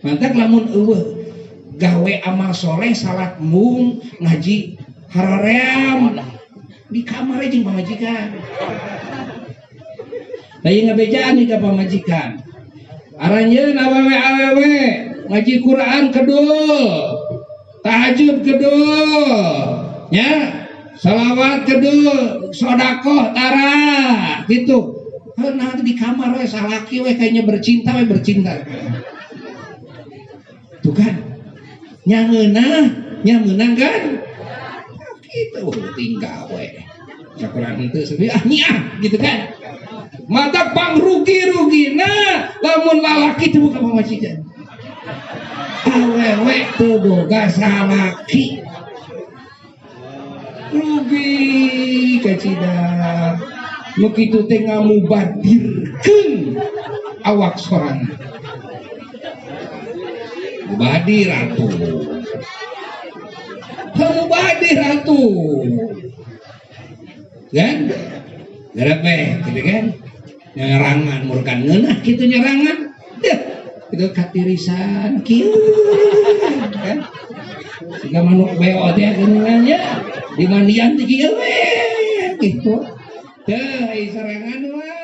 Mantak lamun euweuh gawe amal soleh, salat mung, ngaji haroream di kamar jeung pamajikan. Lain ngabejaan ka pamajikan. Aranjeun awewe awewe ngaji Quran kedul, tahajud kedul, nya, salawat kedul, sodakoh tara gitu. Nah, di kamar we salaki we kayaknya bercinta we bercinta. Tuh kan, nya ngeunah, nya meunang kan? Gitu tinggal we. Sakurang henteu sepi ah nyiah gitu kan. Mata pang rugi-rugi nah lamun lalaki teu boga pamajikan. Awewe teu boga salaki. Rugi kacida. Nu kitu teh ngamubadirkeun awak sorangan. Mubadir atuh. Mubadir atuh. Kan? Garap gitu kan? Nyerangan murkan ngeunah kitu nyerangan. Deh, itu katirisan kieu kan? Siga manuk beo teh geuningan nya, di mandian teh kieu we gitu. Teh serangan mah.